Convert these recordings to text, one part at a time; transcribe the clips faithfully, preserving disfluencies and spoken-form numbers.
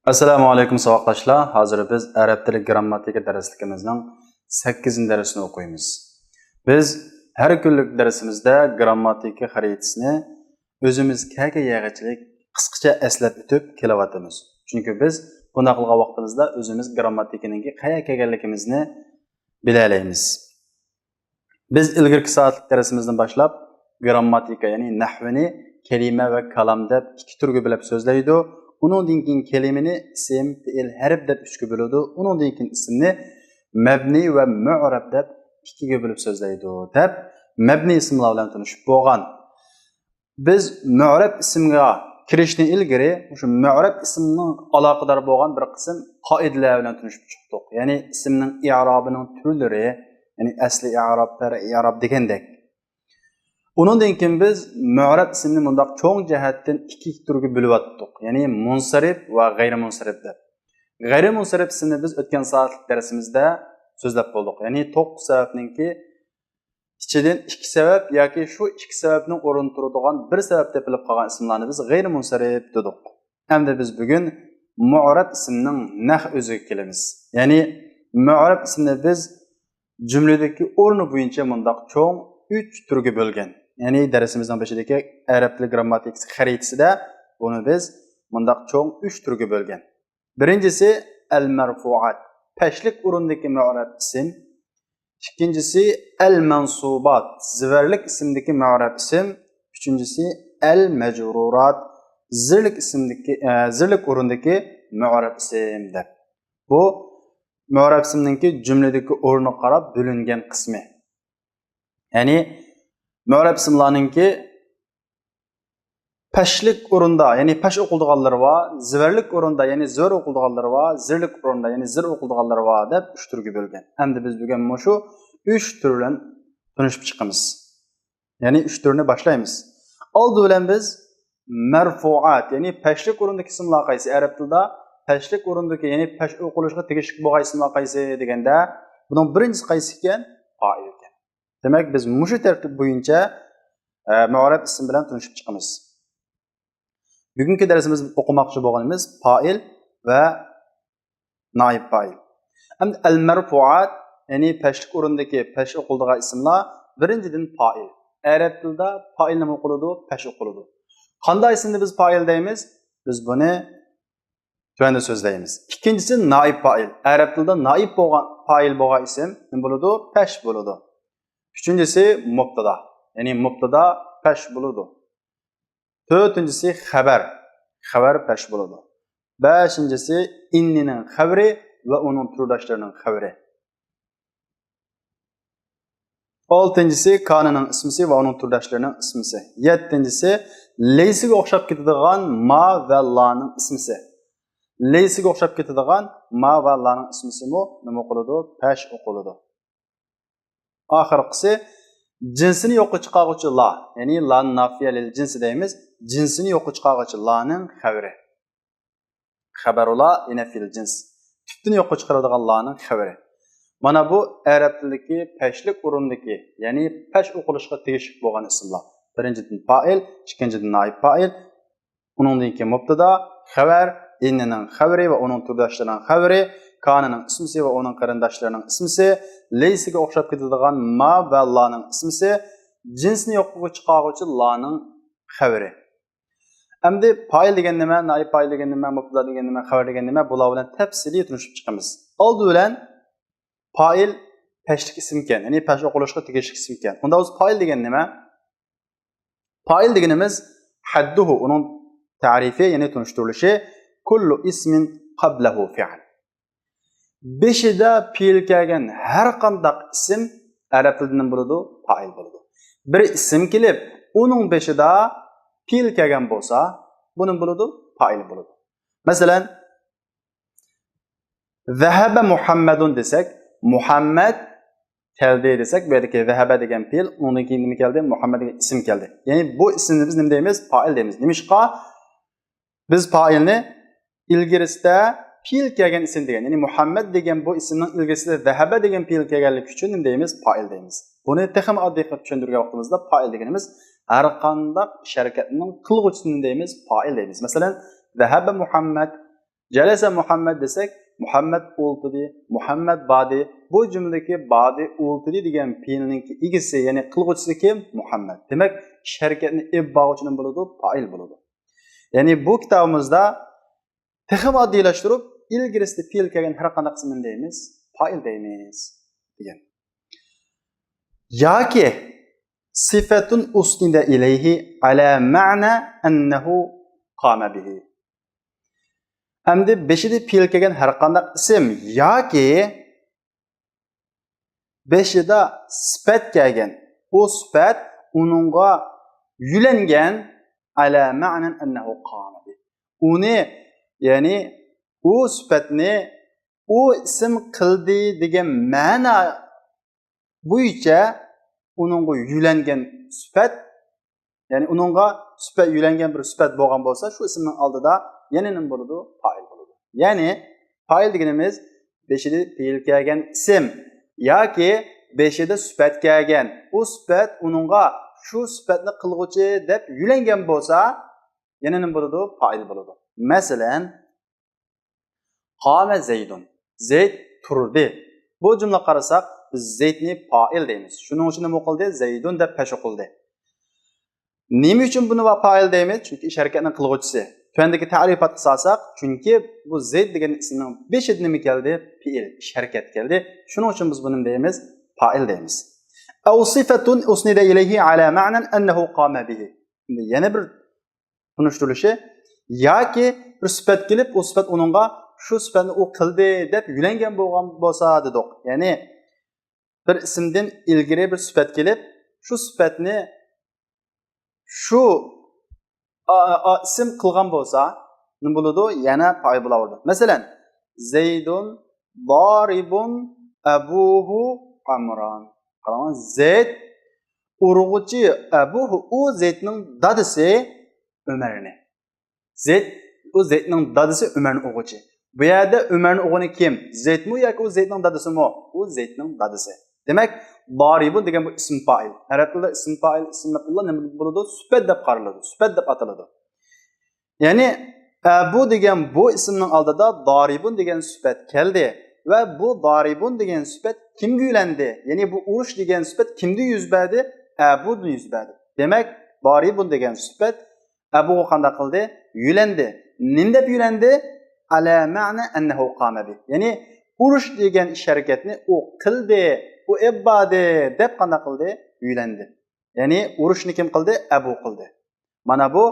ئەسسالامۇ ئەلەيكۇم ساۋاقداشلار. ھازىر بىز ئەرەب تىلى گىرامماتىكا دەرسلىكىمىزنىڭ سەككىزىنچى دەرسىنى ئوقۇيمىز. بىز ھەر كۈنلۈك دەرسىمىزدە گىرامماتىكا خەرىتىسىنى ئۆزىمىز كەلگەن يەرگىچىلىك قىسقىچە ئەسلەپ ئۆتۈپ كېلىۋاتىمىز. چۈنكى بىز بۇنداق قىلغان ۋاقتىمىزدا ئۆزىمىز گىرامماتىكىنىڭكى قەيەرگە كەلگەنلىكىمىزنى بىلەلەيمىز. بىز ئىلگىرىكى سائەتلىك دەرسىمىزدىن باشلاپ گىرامماتىكا، يەنى نەھۋنى كەلىمە ۋە كالام دەپ ئىككى تۈرگە بۆلۈپ سۆزلەيدۇ. ئۇنىڭدىن كېيىن كەلىمىنى ئىسىم، پېئىل، ھەرپ دەپ ئۈچكە بۆلىدۇ. ئۇنىڭدىن كېيىن ئىسىمنى مەبنىي ۋە مۇئرەب دەپ ئىككىگە بۆلۈپ سۆزلەيدۇ دەپ مەبنىي ئىسىملار بىلەن تونۇشۇپ بولغان. بىز مۇئرەب ئىسىمغا كىرىشتىن ئىلگىرى مۇشۇ مۇئرەب ئىسىمنىڭ ئالاقىدار بولغان بىر قىسىم قائىدىلەر بىلەن تونۇشۇپ چىقتۇق. يەنى ئىسىمنىڭ ئىئرابىنىڭ تۈرلىرى، يەنى ئەسلى ئىئراب، پەرئىي ئىئراب دېگەندەك. ئۇنىڭدىن كېيىن بىز مۇئرەب ئىسىمنى مۇنداق چوڭ جەھەتتىن ئىككى تۈرگە بۆلۈۋەتتۇق. يەنى مۇنسەرىپ ۋە غەيرىي مۇنسەرىپ دەپ. غەيرىي مۇنسەرىپ ئىسىمنى بىز ئۆتكەن سائەتلىك دەرسىمىزدە سۆزلەپ بولدۇق. يەنى توققۇز سەۋەبنىڭكى ئىچىدىن ئىككى سەۋەب ياكى شۇ ئىككى سەۋەبنىڭ ئورنىدا تۇرىدىغان بىر سەۋەب تېپىلىپ قالغان ئىسىملارنى بىز غەيرىي مۇنسەرىپ دېدۇق. ئەمدى بىز بۈگۈن مۇئرەب ئىسىمنىڭ نەق ئۆزىگە كېلىمىز. يەنى مۇئرەب ئىسىمنى بىز جۈملىدىكى ئورنى بويىچە مۇنداق چوڭ ئۈچ تۈرگە بۆلگەن. يەنى دەرسىمىزنىڭ بېشىدىكى ئەرەب تىلى گىرامماتىكىسى خەرىتىسىدە بۇنى بىز مۇنداق چوڭ ئۈچ تۈرگە بۆلگەن. بىرىنچىسى ئەل مەرفۇئات، پەشلىك ئورۇندىكى مۇئرەب ئىسىم. ئىككىنچىسى ئەل مەنسۇبات، زىۋەرلىك ئىسىمدىكى مۇئرەب ئىسىم. ئۈچىنچىسى ئەل مەجرۇرات، زىرلىك ئىسىمدىكى، ئە، زىرلىك ئورۇندىكى مۇئرەب ئىسىم دەپ. بۇ مۇئرەب ئىسىمنىڭكى جۈملىدىكى ئورنىغا قاراپ بۆلۈنگەن قىسمى. يەنى مۇئرەب ئىسىملارنىڭكى پەشلىك ئورۇندا، يەنى پەش ئوقۇلىدىغانلىرى بار، زىۋەرلىك ئورۇندا، يەنى زۆر ئوقۇلىدىغانلىرى بار، زىرلىك ئورۇندا، يەنى زىر ئوقۇلىدىغانلىرى بار دەپ ئۈچ تۈرگە بۆلگەن. ئەمدى بىز بۈگۈن مۇشۇ ئۈچ تۈر بىلەن تونۇشۇپ چىقىمىز. يەنى ئۈچ تۈرنى باشلايمىز. ئالدى بىلەن بىز مەرفۇئات، يەنى پەشلىك ئورۇندىكى ئىسىملار قايسى؟ ئەرەب تىلىدا پەشلىك ئورۇندىكى، يەنى پەش ئوقۇلۇشقا تېگىشلىك بولغان ئىسىملار قايسى دېگەندە، بۇنىڭ بىرىنچىسى قايسى ئىكەن؟ پائىل ئىكەن. دېمەك، بىز مۇشۇ تەرتىپ بويىچە، ئە، مۇئرەب ئىسىم بىلەن تونۇشۇپ چىقىمىز. بۈگۈنكى دەرسىمىزدە ئوقۇماقچى بولغىنىمىز پائىل ۋە نائىب پائىل. ئەمدى ئەل مەرفۇئات، يەنى پەشلىك ئورۇندىكى پەش ئوقۇلىدىغان ئىسىملار، بىرىنچىدىن پائىل. ئەرەب تىلىدا پائىل نېمە ئوقۇلىدۇ؟ پەش ئوقۇلىدۇ. قانداق ئىسىمنى بىز پائىل دەيمىز؟ بىز بۇنى تۆۋەندە سۆزلەيمىز. ئىككىنچىسى نائىب پائىل. ئەرەب تىلىدا نائىب بولغان، پائىل بولغان ئىسىم نېمە بولىدۇ؟ پەش بولىدۇ. ئۈچىنچىسى مۇبتادا. يەنى مۇبتادا پەش بولىدۇ. تۆتىنچىسى خەۋەر. خەۋەر پەش بولىدۇ. بەشىنچىسى ئىننىنىڭ خەۋىرى ۋە ئۇنىڭ تۈرداشلىرىنىڭ خەۋىرى. ئالتىنچىسى كانىنىڭ ئىسمىسى ۋە ئۇنىڭ تۈرداشلىرىنىڭ ئىسمىسى. يەتتىنچىسى لەيسىگە ئوخشاپ كېتىدىغان ما ۋە لانىڭ ئىسمىسى. لەيسىگە ئوخشاپ كېتىدىغان ما ۋە لانىڭ ئىسمىسىمۇ نېمە ئوقۇلىدۇ؟ پەش ئوقۇلىدۇ. ئاخىرقىسى جىنسىنى يوققا چىقارغۇچى لا، يەنى لا نافىيە لىل جىنسى دەيمىز. جىنسىنى يوققا چىقارغۇچى لانىڭ خەۋىرى. خەبەرۇلا يەنى فىل جىنس. تۈپتىن يوققا چىقىرىلىدىغان لانىڭ خەۋىرى. مانا بۇ ئەرەب تىلىدىكى پەشلىك ئورۇندىكى، يەنى پەش ئوقۇلۇشقا تېگىشلىك بولغان ئىسىملار. بىرىنچىدىن پائىل، ئىككىنچىدىن نائىب پائىل، ئۇنىڭدىن كېيىن مۇبتادا، خەۋەر، ئىننىنىڭ خەۋىرى ۋە ئۇنىڭ تۈرداشلىرىنىڭ خەۋىرى، كانىنىڭ ئىسمىسى ۋە ئۇنىڭ قېرىنداشلىرىنىڭ ئىسمىسى، لەيسىگە ئوخشاپ كېتىدىغان ما ۋە لانىڭ ئىسمىسى، جىنسنى يوققا چىقارغۇچى لانىڭ خەۋىرى. ئەمدى پائىل دېگەن نېمە، نائىب پائىل دېگەن نېمە، مۇبتادا دېگەن نېمە، خەۋەر دېگەن نېمە، بۇلار بىلەن تەپسىلىي تونۇشۇپ چىقىمىز. ئالدى بىلەن پائىل پەشلىك ئىسىمكەن، يەنى پەش ئوقۇلۇشقا تېگىشلىك ئىسىمكەن. ئۇنداق بولسا پائىل دېگەن نېمە؟ پائىل دېگىنىمىز ھەددۇھۇ، ئۇنىڭ تەرىپى، يەنى تونۇشتۇرۇلۇشى، كۇللۇ ئىسمىن قەبلەھۇ فىئىل. بېشىدا پېئىل كەلگەن ھەر قانداق ئىسىم ئەرەب تىلىدا نېمە بولىدۇ؟ پائىل بولىدۇ. بىر ئىسىم كېلىپ، ئۇنىڭ بېشىدا پېئىل كەلگەن بولسا، بۇ نېمە بولىدۇ؟ پائىل بولىدۇ. مەسىلەن، زەھەبە مۇھەممەدۇن دېسەك، مۇھەممەد كەلدى دېسەك، بۇ يەردىكى زەھەبە دېگەن پېئىل، ئۇنىڭدىن كېيىن نېمە كەلدى؟ مۇھەممەد دېگەن ئىسىم كەلدى. يەنى بۇ ئىسىمنى بىز نېمە دەيمىز؟ پائىل دەيمىز. نېمىشقا؟ بىز پائىلنى ئىلگىرىسىدە پېئىل كەلگەن ئىسىم دېگەن، يەنى مۇھەممەد دېگەن بۇ ئىسىمنىڭ ئىلگىرىسىدە زەھەبە دېگەن پېئىل كەلگەنلىكى ئۈچۈن نېمە دەيمىز؟ پائىل دەيمىز. بۇنى تېخىمۇ ئاددىي قىلىپ چۈشەندۈرگەن ۋاقتىمىزدا پائىل دېگىنىمىز ھەر قانداق ئىش ھەرىكەتنىڭ قىلغۇچىسىنى دەيمىز، پائىل دەيمىز. مەسىلەن، زەھەبە مۇھەممەد جەلەسە مۇھەممەد دېسەك، مۇھەممەد ئولتۇردى، مۇھەممەد باردى. بۇ جۈملىدىكى باردى، ئولتۇردى دېگەن پېئىلنىڭكى ئىگىسى، يەنى قىلغۇچىسى كىم؟ مۇھەممەد. دېمەك، ئىش ھەرىكەتنى ئېلىپ بارغۇچى نېمە بولىدۇ؟ پائىل بولىدۇ. يەنى بۇ كىتابىمىزدا تېخىمۇ ئاددىيلاشتۇرۇپ، ئىلگىرىسىدە پېئىل كەلگەن ھەر قانداق ئىسىمنى دەيمىز؟ پائىل دەيمىز دېگەن. ياكى صفة أسند إليه على معنى أنه قام به. ئەمدى بېشىدا پېئىل كەلگەن ھەر قانداق ئىسىم ياكى بېشىدا سۈپەت كەلگەن، ئۇ سۈپەت ئۇنىڭغا يۆلەنگەن، على معنى أنه قام به. ئۇنى، يەنى ئۇ سۈپەتنى ئۇ ئىسىم قىلدى دېگەن مەنا بويىچە ئۇنىڭغا يۆلەنگەن سۈپەت، يەنى ئۇنىڭغا سۈپەت، يۆلەنگەن بىر سۈپەت بولغان بولسا، شۇ ئىسىمنىڭ ئالدىدا يەنە نېمە بولىدۇ؟ پائىل بولىدۇ. يەنى پائىل دېگىنىمىز بېشىدا پېئىل كەلگەن ئىسىم ياكى بېشىدا سۈپەت كەلگەن، ئۇ سۈپەت ئۇنىڭغا شۇ سۈپەتنى قىلغۇچى دەپ يۆلەنگەن بولسا، يەنە نېمە بولىدۇ؟ پائىل بولىدۇ. مەسىلەن، قام زەيدۇن. زەيد تۇردى. بۇ جۈملىگە قارىساق، بىز زەيدنى پائىل دەيمىز. شۇنىڭ ئۈچۈن نېمە ئوقۇلدى؟ زەيدۇن دەپ پەش ئوقۇلدى. نېمە ئۈچۈن بۇنى پائىل دەيمىز؟ چۈنكى ئىش ھەرىكەتنىڭ قىلغۇچىسى. تۆۋەندىكى تەرىپاتقا سالساق، چۈنكى بۇ زەيد دېگەن ئىسىمنىڭ بېشىدا نېمە كەلدى؟ پېئىل، ئىش ھەرىكەت كەلدى. شۇنىڭ ئۈچۈن بىز بۇنى نېمە دەيمىز؟ پائىل دەيمىز. أو صفة أسند إليه على معنى أنه قام به. ئەمدى يەنە بىر تونۇشتۇرۇلۇشى، ياكى بىر سۈپەت كېلىپ، ئۇ سۈپەت ئۇنىڭغا شۇ سۈپەتنى ئۇ قىلدى دەپ يۆلەنگەن بولغان بولسا دېدۇق. يەنى بىر ئىسىمدىن ئىلگىرى بىر سۈپەت كېلىپ، شۇ سۈپەتنى شۇ ئا-، ئا-، ئىسىم قىلغان بولسا، نېمە بولىدۇ؟ يەنە پائىل بولاۋېرىدۇ. مەسىلەن، زەيدۇن ضارىبۇن ئەبۇھۇ ئەمران. قاراڭ، زەيد ئۇرغۇچى، ئەبۇھۇ، ئۇ زەيدنىڭ دادىسى ئۆمەرنى. زەيد، ئۇ زەيدنىڭ دادىسى ئۆمەرنى ئۇرغۇچى. بۇ يەردە ئۆمەرنى ئۇرغىنى كىم؟ زەيدمۇ ياكى ئۇ زەيدنىڭ دادىسىمۇ؟ ئۇ زەيدنىڭ دادىسى. دېمەك، ضارىبۇن دېگەن بۇ ئىسىم پائىل. ئەرەب تىلىدا ئىسىم پائىل، ئىسىم مەپئۇللار نېمە بولىدۇ؟ سۈپەت دەپ قارىلىدۇ. سۈپەت دەپ ئاتىلىدۇ. يەنى، ئەبۇ دېگەن بۇ ئىسىمنىڭ ئالدىدا ضارىبۇن دېگەن سۈپەت كەلدى. ۋە بۇ ضارىبۇن دېگەن سۈپەت كىمگە يۆلەندى؟ يەنى بۇ ئۇرۇش دېگەن سۈپەت كىمدىن يۈز بەردى؟ ئەبۇدىن يۈز بەردى. دېمەك، ضارىبۇن دېگەن سۈپەت ئەبۇغا قانداق قىلدى؟ يۆلەندى. نېمە دەپ يۆلەندى؟ على معنى أنه قام به. يەنى ئۇرۇش دېگەن ئىش ھەرىكەتنى ئۇ قىلدى، ئۇ ئېلىپ باردى دەپ قانداق قىلدى؟ يۆلەندى. يەنى ئۇرۇشنى كىم قىلدى؟ ئەبۇ قىلدى. مانا بۇ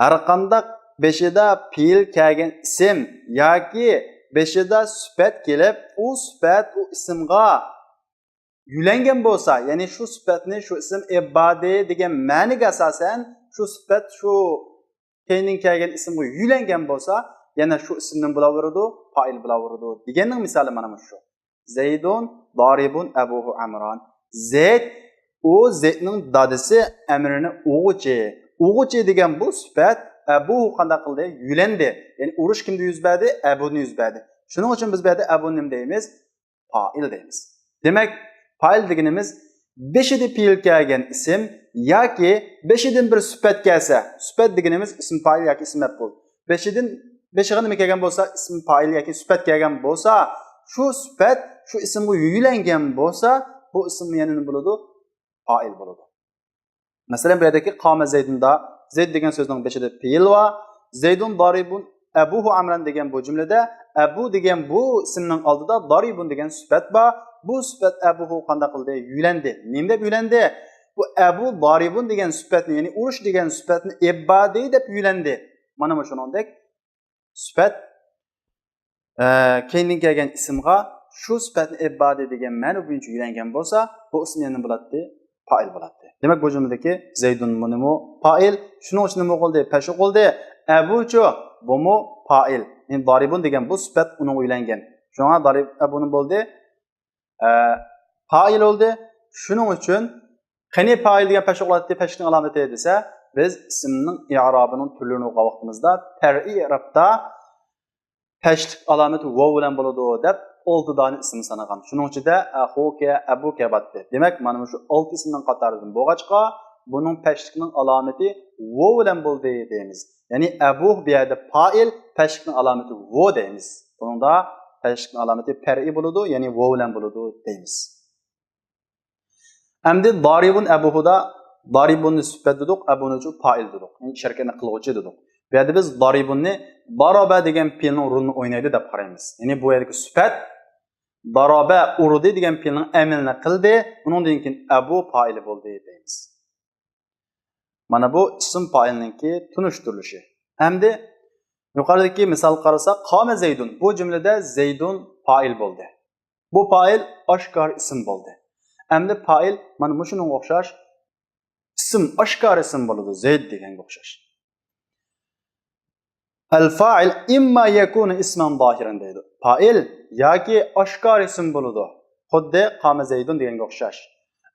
ھەرقانداق بېشىدا پېئىل كەلگەن ئىسىم ياكى بېشىدا سۈپەت كېلىپ، ئۇ سۈپەت ئۇ ئىسىمغا يۆلەنگەن بولسا، يەنى شۇ سۈپەتنى شۇ ئىسىم ئېلىپ باردى دېگەن مەنىگە ئاساسەن، شۇ سۈپەت شۇ كەينىدىن كەلگەن ئىسىمغا يۆلەنگەن بولسا، يەنە شۇ ئىسىم نېمە بولاۋېرىدۇ؟ پائىل بولاۋېرىدۇ دېگەننىڭ مىسالى مانا مۇشۇ. زەيدۇن ضارىبۇن ئەبۇھۇ ئەمران. زەيد، ئۇ زەيدنىڭ دادىسى ئەمرىنى ئۇرغۇچى. ئۇرغۇچى دېگەن بۇ سۈپەت ئەبۇھۇ قانداق قىلدى؟ يۆلەندى. يەنى ئۇرۇش كىمدە يۈز بەردى؟ ئەبۇدىن يۈز بەردى. شۇنىڭ ئۈچۈن بىز بۇ يەردە ئەبۇنى نېمە دەيمىز؟ پائىل دەيمىز. دېمەك، پائىل دېگىنىمىز بېشىدا پېئىل كەلگەن ئىسىم ياكى بېشىدىن بىر سۈپەت كەلسە، سۈپەت دېگىنىمىز ئىسىم پائىل ياكى ئىسىم مەپئۇل. بېشىدىن، بېشىغا نېمە كەلگەن بولسا، ئىسىم پائىل ياكى سۈپەت كەلگەن بولسا، شۇ سۈپەت شۇ ئىسىمغا يۆلەنگەن بولسا، بۇ ئىسىم يەنە نېمە بولىدۇ؟ پائىل بولىدۇ. مەسىلەن، بۇ يەردىكى قامە زەيدۇندا زەيد دېگەن سۆزنىڭ بېشىدا پېئىل بار. زەيدۇن ضارىبۇن ئەبۇھۇ ئەمران دېگەن بۇ جۈملىدە ئەبۇ دېگەن بۇ ئىسىمنىڭ ئالدىدا ضارىبۇن دېگەن سۈپەت بار. بۇ سۈپەت ئەبۇھۇ قانداق قىلدى؟ يۆلەندى. نېمە دەپ يۆلەندى؟ بۇ ئەبۇ ضارىبۇن دېگەن سۈپەتنى، يەنى ئۇرۇش دېگەن سۈپەتنى ئېلىپ باردى دەپ يۆلەندى. مانا مۇشۇنىڭدەك سۈپەت، ئە، كەينىدىن كەلگەن ئىسىمغا شۇ سۈپەتنى ئېلىپ باردى دېگەن مەنە بويىچە يۆلەنگەن بولسا، بۇ ئىسىم يەنە نېمە بولاتتى؟ پائىل بولاتتى. دېمەك، بۇ جۈملىدىكى زەيدۇن بۇنىمۇ پائىل. شۇنىڭ ئۈچۈن نېمە قىلدى؟ پەش قىلدى. ئەبۇچۇ، بۇمۇ پائىل. يەنى ضارىبۇن دېگەن بۇ سۈپەت ئۇنىڭغا يۆلەنگەن. شۇڭا ضارىب، ئەبۇنى بولدى. ئە، پائىل بولدى. شۇنىڭ ئۈچۈن قېنى پائىل دېگەن پەش قىلاتتى، پەشلىكنىڭ ئالامىتى دېسە، بىز ئىسىمنىڭ ئىئرابىنىڭ تۈرلىرىنى ئوقۇغان ۋاقتىمىزدا پەرئىي ئىئرابتا پەشلىك ئالامىتى ۋاۋ بىلەن بولىدۇ دەپ ئالتە دانە ئىسىم سانىغان. شۇنىڭ ئىچىدە ئەخۇكە، ئەبۇكە باتتى. دېمەك، مانا مۇشۇ ئالتە ئىسىمنىڭ قاتارىدىن بولغاچقا، بۇنىڭ پەشلىكنىڭ ئالامىتى ۋاۋ بىلەن بولدى دەيمىز. يەنى ئەبۇھ بۇ يەردە پائىل، پەشلىكنىڭ ئالامىتى ۋو دەيمىز. بۇنىڭدا پەشلىكنىڭ ئالامىتى پەرئىي بولىدۇ، يەنى ۋو بىلەن بولىدۇ دەيمىز. ئەمدى دارىبۇن ئەبۇھۇدا دارىبۇننى سۈپەت دېدۇق، ئەبۇنىچۇ پائىل دېدۇق. يەنى ئىش ھەرىكەتنى قىلغۇچى دېدۇق. بۇ يەردە بىز دارىبۇننى دارابە دېگەن پېئىلنىڭ رولىنى ئوينايدۇ دەپ قارايمىز. يەنى بۇ يەردىكى سۈپەت دارابە ئۇردى دېگەن پېئىلنىڭ ئەمىلىنى قىلدى، ئۇنىڭدىن كېيىن ئەبۇ پائىلى بولدى دەيمىز. مانا بۇ ئىسىم پائىلنىڭكى تونۇشتۇرۇلۇشى. ئەمدى يۇقىرىدىكى مىسالغا قارىساق، قامە زەيدۇن. بۇ جۈملىدە زەيدۇن پائىل بولدى. بۇ پائىل ئاشكارا ئىسىم بولدى. ئەمدى پائىل مانا مۇشۇنىڭغا ئوخشاش ئىسىم، ئاشكارا ئىسىم بولىدۇ، زەيد دېگەنگە ئوخشاش. ئەل فائىل ئىمما يەكۇنۇ ئىسمەن زاھىرەن دەيدۇ. پائىل ياكى ئاشكارا ئىسىم بولىدۇ. خۇددى قامە زەيدۇن دېگەنگە ئوخشاش.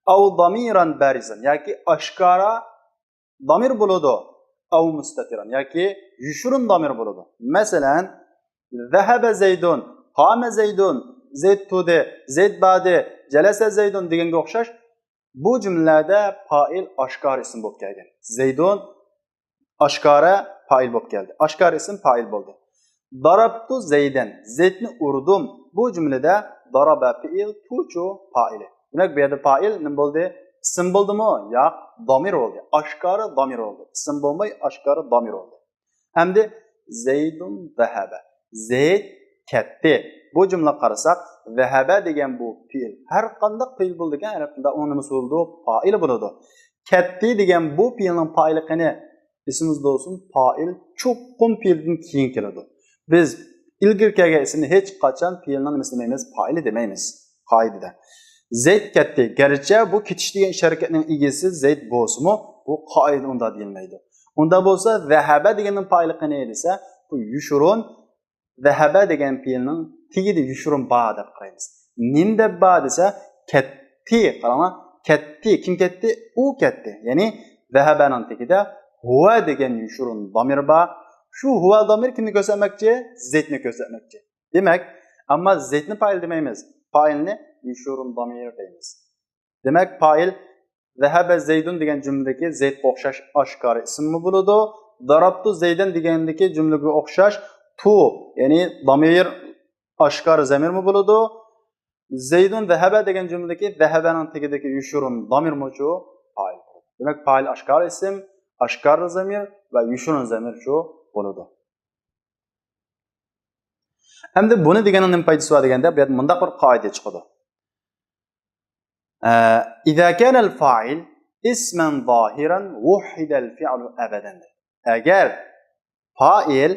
ئەۋ زامىرەن بارىزەن، ياكى ئاشكارا زامىر بولىدۇ. ئەۋ مۇستەتىرەن، ياكى يوشۇرۇن زامىر بولىدۇ. مەسىلەن، زەھەبە زەيدۇن، قامە زەيدۇن، زەيد تۇردى، زەيد باردى، جەلەسە زەيدۇن دېگەنگە ئوخشاش. بۇ جۈملىلەردە پائىل ئاشكارا ئىسىم بولۇپ كەلگەن. زەيدۇن ئاشكارا پائىل بولۇپ كەلدى. ئاشكارا ئىسىم پائىل بولدى. دارابتۇ زەيدەن، زەيدنى ئۇردۇم. بۇ جۈملىدە دارابە پېئىل، تۇچۇ پائىلى. دېمەك، بۇ يەردە پائىل نېمە بولدى؟ ئىسىم بولدىمۇ؟ ياق، زامىر بولدى. ئاشكارا زامىر بولدى. ئىسىم بولماي، ئاشكارا زامىر بولدى. ئەمدى زەيدۇن زەھەبە. زەيد كەتتى. بۇ جۈملىگە قارىساق، زەھەبە دېگەن بۇ پېئىل. ھەر قانداق پېئىل بولىدىكەن، ئەرەب تىلىدا ئۇنىڭ نېمىسى بولىدۇ؟ پائىلى بولىدۇ. كەتتى دېگەن بۇ پېئىلنىڭ پائىلى قېنى؟ ئېسىمىزدە بولسۇن، پائىل چوقۇم پېئىلدىن كېيىن كېلىدۇ. بىز ئىلگىرى كەلگەن ئىسىمنى ھېچ قاچان پېئىلنىڭ نېمىسى دېمەيمىز؟ پائىلى دېمەيمىز قائىدىدە. زەيد كەتتى. گەرچە بۇ كېتىش دېگەن ئىش ھەرىكەتنىڭ ئىگىسى زەيد بولسىمۇ، بۇ قائىدىدە ئۇنداق دېيىلمەيدۇ. ئۇنداق بولسا، زەھەبە دېگەننىڭ پائىلى قېنى دېسە، بۇ يوشۇرۇن زەھەبە دېگەن پېئىلنىڭ تېگىدە يوشۇرۇن بار دەپ قارايمىز. نېمە دەپ بار دېسە، كەتتى. قاراڭلار، كەتتى. كىم كەتتى؟ ئۇ كەتتى. يەنى زەھەبەنىڭ تېگىدە ھۇۋە دېگەن يوشۇرۇن زامىر بار. شۇ ھۇۋە زامىر كىمنى كۆرسەتمەكچى؟ زەيدنى كۆرسەتمەكچى. دېمەك، ئەمما زەيدنى پائىل دېمەيمىز. پائىلنى يوشۇرۇن زامىر دەيمىز. دېمەك، پائىل زەھەبە زەيدۇن دېگەن جۈملىدىكى زەيدقا ئوخشاش ئاشكارا ئىسىممۇ بولىدۇ. دارابتۇ زەيدەن دېگەندىكى جۈملىگە ئوخشاش تۇ، يەنى زامىر، ئاشكارا زامىرمۇ بولىدۇ. زەيدۇن زەھەبە دېگەن جۈملىدىكى زەھەبەنىڭ تېگىدىكى يوشۇرۇن زامىرمۇچۇ پائىل. دېمەك، پائىل ئاشكارا ئىسىم، ئاشكارا زامىر ۋە يوشۇرۇن زامىرچۇ بولىدۇ. ئەمدى بۇنى دېگەننىڭ نېمە پايدىسى بار دېگەندە، بۇ يەردە مۇنداق بىر قائىدە چىقىدۇ. ئە، إذا كان الفاعل اسما ظاهرا وحد الفعل أبدا. ئەگەر پائىل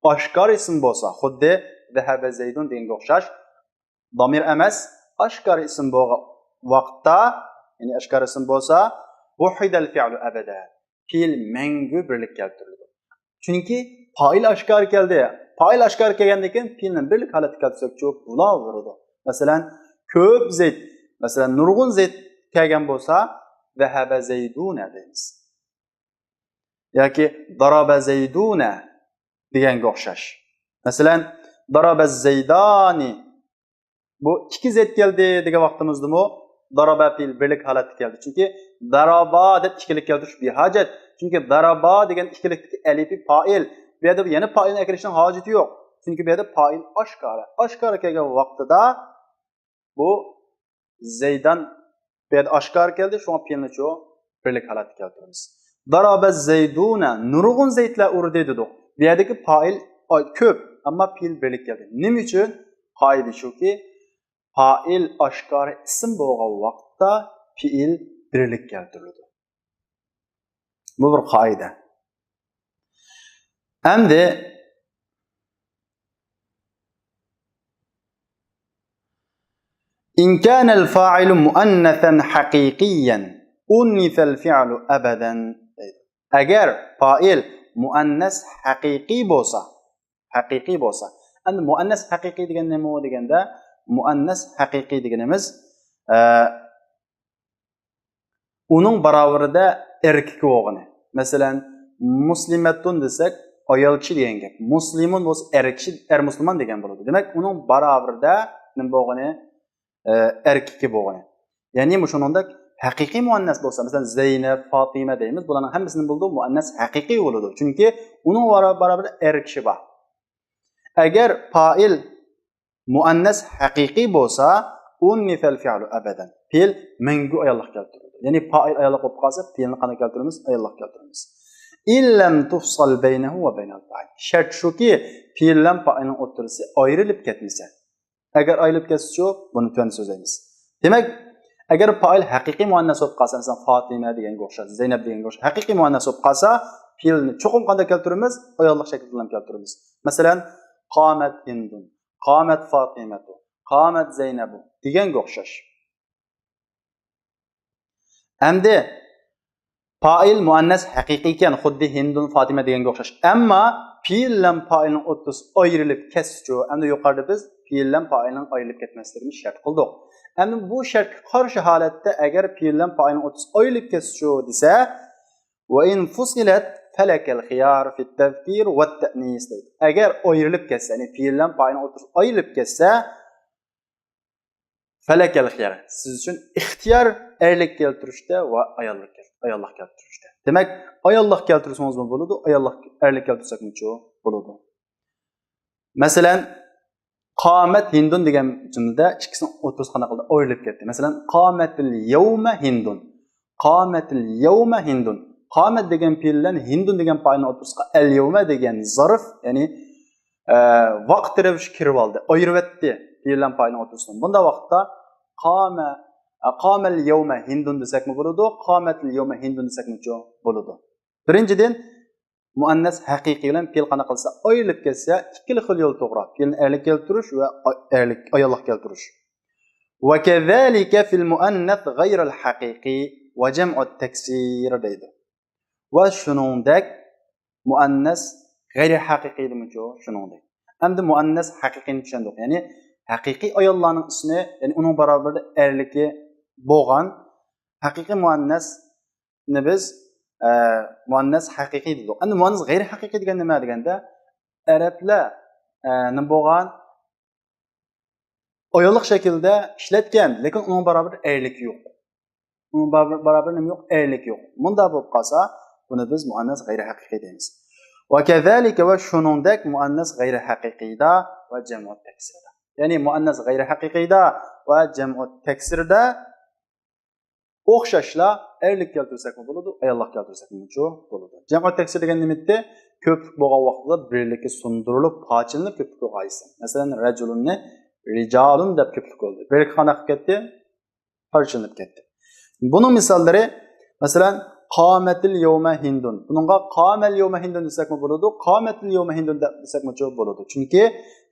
ئاشكارا ئىسىم بولسا، خۇددى ذهب زيد دېگەنگە ئوخشاش، زامىر ئەمەس، ئاشكارا ئىسىم بولغان ۋاقىتتا، يەنى ئاشكارا ئىسىم بولسا، وحد الفعل أبدا، پېئىل مەڭگۈ بىرلىك كەلتۈرۈلىدۇ. چۈنكى پائىل ئاشكارا كەلدى. پائىل ئاشكارا كەلگەندىن كېيىن پېئىلنى بىرلىك ھالەتتە كەلتۈرسەكچۇ بولاۋېرىدۇ. مەسىلەن، كۆپ زەيد، مەسىلەن، نۇرغۇن زەيد كەلگەن بولسا، ذهب زيدون دەيمىز. ياكى ضرب زيدون دېگەنگە ئوخشاش. مەسىلەن، ضرب الزيدان، بۇ ئىككى زەيد كەلدى دېگەن ۋاقتىمىزدىمۇ ضرب پېئىل بىرلىك ھالەتتە كەلدى. چۈنكى ضرب دەپ ئىككىلىك كەلتۈرۈش بىھاجەت. چۈنكى ضرب دېگەن ئىككىلىكتىكى ئەلىپى پائىل. بۇ يەردە يەنە پائىلنى ئەكىرىشنىڭ ھاجىتى يوق. چۈنكى بۇ يەردە پائىل ئاشكارا. ئاشكارا كەلگەن ۋاقتىدا بۇ زەيدان بۇ يەردە ئاشكارا كەلدى، شۇڭا پېئىلنىچۇ بىرلىك ھالەتتە كەلتۈرىمىز. ضرب الزيدون، نۇرغۇن زەيدلەر ئۇردى دېدۇق. بۇ يەردىكى پائىل، ئاي، كۆپ، ئەمما پېئىل بىرلىك كەلدى. نېمە ئۈچۈن؟ قائىدە شۇكى، پائىل ئاشكارا ئىسىم بولغان ۋاقىتتا پېئىل بىرلىك كەلتۈرۈلىدۇ. بۇ بىر قائىدە. ئەمدى إن كان الفاعل مؤنثا حقيقيا أنث الفعل أبدا دەيدۇ. ئەگەر پائىل مۇئەننەس ھەقىقىي بولسا، ھەقىقىي بولسا. ئەمدى مۇئەننەس ھەقىقىي دېگەن نېمە دېگەندە، مۇئەننەس ھەقىقىي دېگىنىمىز، ئە، ئۇنىڭ باراۋىرىدە ئەركىكى بولغىنى. مەسىلەن، مۇسلىمەتۇن دېسەك، ئايال كىشى دېگەن گەپ. مۇسلىمۇن بولسا ئەر كىشى، ئەر مۇسۇلمان دېگەن بولىدۇ. دېمەك، ئۇنىڭ باراۋىرىدە نېمە بولغىنى؟ ئە، ئەركىكى بولغىنى. يەنى مۇشۇنىڭدەك ھەقىقىي مۇئەننەس بولسا، مەسىلەن، زەينەپ، فاتىمە دەيمىز، بۇلارنىڭ ھەممىسىنى بولىدۇ، مۇئەننەس ھەقىقىي بولىدۇ. چۈنكى ئۇنىڭ بارا-، بارابىر ئەر كىشى بار. ئەگەر پائىل مۇئەننەس ھەقىقىي بولسا، ئۇننىسەل فىئلۇ ئەبەدەن. پېئىل مەڭگۈ ئاياللىق كەلتۈرۈلىدۇ. يەنى پائىل ئاياللىق بولۇپ قالسا، پېئىلنى قانداق كەلتۈرىمىز؟ ئاياللىق كەلتۈرىمىز. ئىللەم تۇفسەل بەينەھۇ ۋە بەينەل پائىل. شەرت شۇكى، پېئىل بىلەن پائىلنىڭ ئوتتۇرىسى ئايرىلىپ كەتمىسە. ئەگەر ئايرىلىپ كەتسىچۇ، بۇنى تۆۋەندە سۆزلەيمىز. دېمەك، ئەگەر پائىل ھەقىقىي مۇئەننەس بولۇپ قالسا، مەسىلەن، فاتىمە دېگەنگە ئوخشاش، زەينەپ دېگەنگە ئوخشاش، ھەقىقىي مۇئەننەس بولۇپ قالسا، پېئىلنى چوقۇم قانداق كەلتۈرىمىز؟ ئاياللىق شەكىلدە كەلتۈرىمىز. مەسىلەن، قامەت ھىندۇن، قامەت فاتىمەتۇ، قامەت زەينەبۇ دېگەنگە ئوخشاش. ئەمدى پائىل مۇئەننەس ھەقىقىي ئىكەن، خۇددى ھىندۇن، فاتىمە دېگەنگە ئوخشاش. ئەمما پېئىل بىلەن پائىلنىڭ ئوتتۇرىسى ئايرىلىپ كەتسىچۇ، ئەمدى يۇقىرىدا بىز پېئىل بىلەن پائىلنىڭ ئايرىلىپ كەتمەسلىكىنى شەرت قىلدۇق. ئەمدى بۇ شەرتكە قارشى ھالەتتە، ئەگەر پېئىل بىلەن پائىلنىڭ ئوتتۇرىسى ئايرىلىپ كەتسىچۇ دېسە، ۋە ئىن فۇسىلەت فەلەكەل خىيار فىت تەزكىر ۋەت تەئنىس دەيدۇ. ئەگەر ئايرىلىپ كەتسە، يەنى پېئىل بىلەن پائىلنىڭ ئوتتۇرىسى ئايرىلىپ كەتسە، فەلەكەل خىيار، سىز ئۈچۈن ئىختىيار ئەرلىك كەلتۈرۈشتە ۋە ئاياللىق كەل-، ئاياللىق كەلتۈرۈشتە. دېمەك، ئاياللىق كەلتۈرسىڭىزمۇ بولىدۇ، ئاياللىق، ئەرلىك كەلتۈرسەكمۇچۇ بولىدۇ. مەسىلەن، قامەت ھىندۇن دېگەن جۈملىدە ئىككىسىنىڭ ئوتتۇرىسى قانداق قىلدى؟ ئايرىلىپ كەتتى. مەسىلەن، قامەتىل يەۋمە ھىندۇن. قامەتىل يەۋمە ھىندۇن. قامەت دېگەن پېئىل بىلەن ھىندۇن دېگەن پائىلنىڭ ئوتتۇرىسىغا ئەل يەۋمە دېگەن زەرپ، يەنى، ئە، ۋاقىت رەۋىشى كىرىۋالدى، ئايرىۋەتتى پېئىل بىلەن پائىلنىڭ ئوتتۇرىسىنى. بۇنداق ۋاقىتتا قامە، ئە، قامەل يەۋمە ھىندۇن دېسەكمۇ بولىدۇ، قامەتىل يەۋمە ھىندۇن دېسەكمۇچۇ بولىدۇ. بىرىنچىدىن، مۇئەننەس ھەقىقىي بىلەن پېئىل قانداق قىلسا، ئايرىلىپ كەتسە، ئىككىلا خىل يول توغرا. پېئىلنى ئەرلىك كەلتۈرۈش ۋە ئاي-، ئەرلىك، ئاياللىق كەلتۈرۈش. ۋە كەزالىكە فىل مۇئەننەس غەيرىل ھەقىقىي ۋە جەمئۇت تەكسىر دەيدۇ. ۋە شۇنىڭدەك مۇئەننەس غەيرىي ھەقىقىيدىمۇچۇ شۇنىڭدەك. ئەمدى مۇئەننەس ھەقىقىينى چۈشەندۇق. يەنى ھەقىقىي ئاياللارنىڭ ئىسمى، يەنى ئۇنىڭ باراۋىرىدا ئەرلىكى بولغان ھەقىقىي مۇئەننەس نى بىز، ئە، مۇئەننەس ھەقىقىي دېدۇق. ئەمدى مۇئەننەس غەيرىي ھەقىقىي دېگەن نېمە دېگەندە، ئەرەبلەر، ئە، نېمە بولغان؟ ئاياللىق شەكىلدە ئىشلەتكەن، لېكىن ئۇنىڭ باراۋىرىدا ئەرلىكى يوق. ئۇنىڭ بار-، باراۋىرىدا نېمە يوق؟ ئەرلىكى يوق. مۇنداق بولۇپ قالسا، بۇنى بىز مۇئەننەس غەيرىي ھەقىقىي دەيمىز. ۋە كەزالىكە، ۋە شۇنىڭدەك مۇئەننەس غەيرىي ھەقىقىيدا ۋە جەمئۇت تەكسىردە. يەنى مۇئەننەس غەيرىي ھەقىقىيدا ۋە جەمئۇت تەكسىردە ئوخشاشلا ئەرلىك كەلتۈرسەكمۇ بولىدۇ، ئاياللىق كەلتۈرسەكمۇچۇ بولىدۇ. جەمئۇت تەكسىر دېگەن نېمە ئىدى؟ كۆپلۈك بولغان ۋاقتىدا بىرلىكى سۇندۇرۇلۇپ، پارچىلىنىپ كۆپلۈك بولغان ئىسىم. مەسىلەن، رەجۇلۇننى رىجالۇن دەپ كۆپلۈك بولدى. بىرلىكى قانداق قىلىپ كەتتى؟ پارچىلىنىپ كەتتى. بۇنىڭ مىساللىرى، مەسىلەن، قامەتىل يەۋمە ھىندۇن. بۇنىڭغا قامەل يەۋمە ھىندۇن دېسەكمۇ بولىدۇ، قامەتىل يەۋمە ھىندۇن دەپ دېسەكمۇچۇ بولىدۇ. چۈنكى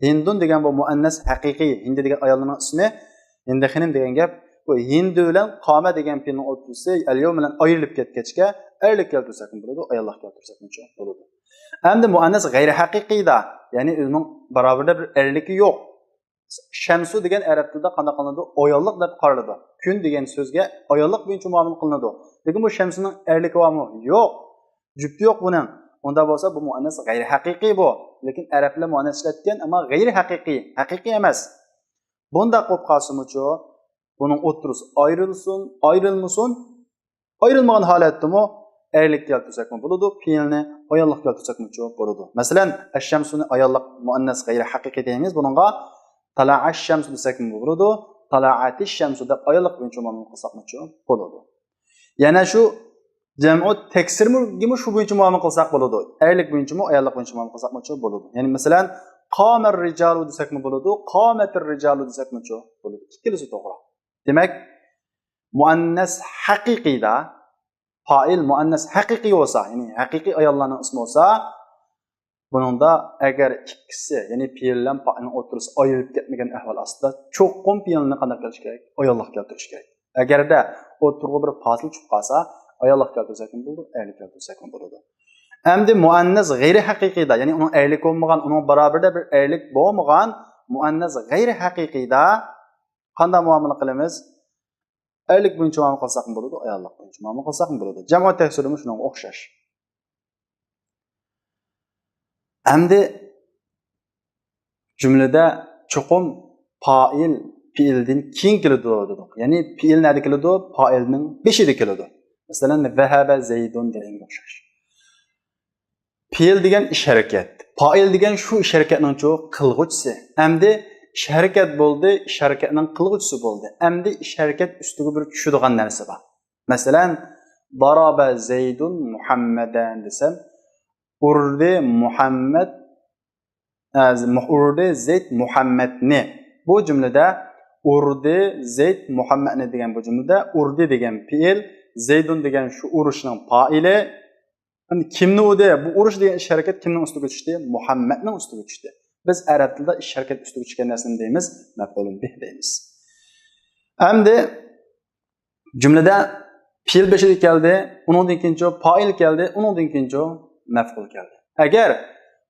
ھىندۇن دېگەن بۇ مۇئەننەس ھەقىقىي، ھىندى دېگەن ئايالنىڭ ئىسمى، ھىندى خېنىم دېگەن گەپ. بۇ ھىندۇ بىلەن قامە دېگەن پېئىلنىڭ ئوتتۇرىسى ئەل يەۋم بىلەن ئايرىلىپ كەتكەچكە، ئەرلىك كەلتۈرسەكمۇ بولىدۇ، ئاياللىق كەلتۈرسەكمۇچۇ بولىدۇ. ئەمدى مۇئەننەس غەيرىي ھەقىقىيدا، يەنى ئۆزىنىڭ باراۋىرىدا بىر ئەرلىكى يوق. شەمسۇ دېگەن ئەرەب تىلىدا قانداق قىلىنىدۇ؟ ئاياللىق دەپ قارىلىدۇ. كۈن دېگەن سۆزگە ئاياللىق بويىچە مۇئامىلە قىلىنىدۇ. لېكىن بۇ شەمسۇنىڭ ئەرلىكى بارمۇ؟ يوق. جۈپتى يوق بۇنىڭ. ئۇنداق بولسا بۇ مۇئەننەس غەيرىي ھەقىقىي بۇ. لېكىن ئەرەبلەر مۇئەننەس ئىشلەتكەن، ئەمما غەيرىي ھەقىقىي، ھەقىقىي ئەمەس. بۇنداق بولۇپ قالسىمۇچۇ، بۇنىڭ ئوتتۇرىسى ئايرىلسۇن، ئايرىلمىسۇن، ئايرىلمىغان ھالەتتىمۇ ئەرلىك كەلتۈرسەكمۇ بولىدۇ، پېئىلنى ئاياللىق كەلتۈرسەكمۇچۇ بولىدۇ. مەسىلەن، ئەششەمسۇنى ئاياللىق مۇئەننەس غەيرىي ھەقىقىي دەيمىز، بۇنىڭغا تالائەششەمسۇ دېسەكمۇ بولىدۇ، تالائەتىششەمسۇ دەپ ئاياللىق بويىچە مۇئامىلە قىلساقمۇچۇ بولىدۇ. يەنە شۇ جەمئۇ تەكسىرگىمۇ شۇ بويىچە مۇئامىلە قىلساق بولىدۇ. ئەرلىك بويىچىمۇ، ئاياللىق بويىچە مۇئامىلە قىلساقمۇچۇ بولىدۇ. يەنى مەسىلەن، قامەر رىجالۇ دېسەكمۇ بولىدۇ، قامەتىر رىجالۇ دېسەكمۇچۇ بولىدۇ. ئىككىلىسى توغرا. دېمەك، مۇئەننەس ھەقىقىيدا، پائىل مۇئەننەس ھەقىقىي بولسا، يەنى ھەقىقىي ئاياللارنىڭ ئىسمى بولسا، بۇنىڭدا ئەگەر ئىككىسى، يەنى پېئىل بىلەن پائىلنىڭ ئوتتۇرىسى ئايرىلىپ كەتمىگەن ئەھۋال ئاستىدا، چوقۇم پېئىلنى قانداق كېلىش كېرەك؟ ئاياللىق كەلتۈرۈش كېرەك. ئەگەردە ئوتتۇرىغا بىر پاسىل چۈشۈپ قالسا، ئاياللىق كەلتۈرسەكمۇ بولىدۇ، ئەرلىك كەلتۈرسەكمۇ بولىدۇ. ئەمدى مۇئەننەس غەيرىي ھەقىقىيدا، يەنى ئۇنىڭ ئەرلىكى بولمىغان، ئۇنىڭ باراۋىرىدا بىر ئەرلىك بولمىغان مۇئەننەس غەيرىي ھەقىقىيدا قانداق مۇئامىلە قىلىمىز؟ ئەرلىك بويىچە مۇئامىلە قىلساقمۇ بولىدۇ، ئاياللىق بويىچە مۇئامىلە قىلساقمۇ بولىدۇ. جەمئۇ تەكسىردىمۇ شۇنىڭغا ئوخشاش. ئەمدى جۈملىدە چوقۇم پائىل، پېئىلدىن كېيىن كېلىدۇ دېدۇق. يەنى پېئىل نەدە كېلىدۇ؟ پائىلنىڭ بېشىدا كېلىدۇ. مەسىلەن، ذهب زيد دېگەنگە ئوخشاش. پېئىل دېگەن ئىش ھەرىكەت. پائىل دېگەن شۇ ئىش ھەرىكەتنىڭچۇ قىلغۇچىسى. ئەمدى ئىش ھەرىكەت بولدى، ئىش ھەرىكەتنىڭ قىلغۇچىسى بولدى. ئەمدى ئىش ھەرىكەت ئۈستىگە بىر چۈشىدىغان نەرسە بار. مەسىلەن، ضرب زيد محمدا دېسەم، ئۇردى مۇھەممەد، ئە، ئۇردى زەيد مۇھەممەدنى. بۇ جۈملىدە ئۇردى زەيد مۇھەممەدنى دېگەن بۇ جۈملىدە ئۇردى دېگەن پېئىل، زەيدۇن دېگەن شۇ ئۇرۇشنىڭ پائىلى. ئەمدى كىمنى ئۇردى؟ بۇ ئۇرۇش دېگەن ئىش ھەرىكەت كىمنىڭ ئۈستىگە چۈشتى؟ مۇھەممەدنىڭ ئۈستىگە چۈشتى. بىز ئەرەب تىلىدا ئىش ھەرىكەت ئۈستىگە چۈشكەن نەرسىنى دەيمىز، مەپئۇلۇن بىھ دەيمىز. ئەمدى جۈملىدە پېئىل بېشىدا كەلدى، ئۇنىڭدىن كېيىنچۇ پائىل كەلدى، ئۇنىڭدىن كېيىنچۇ مەپئۇل كەلدى. ئەگەر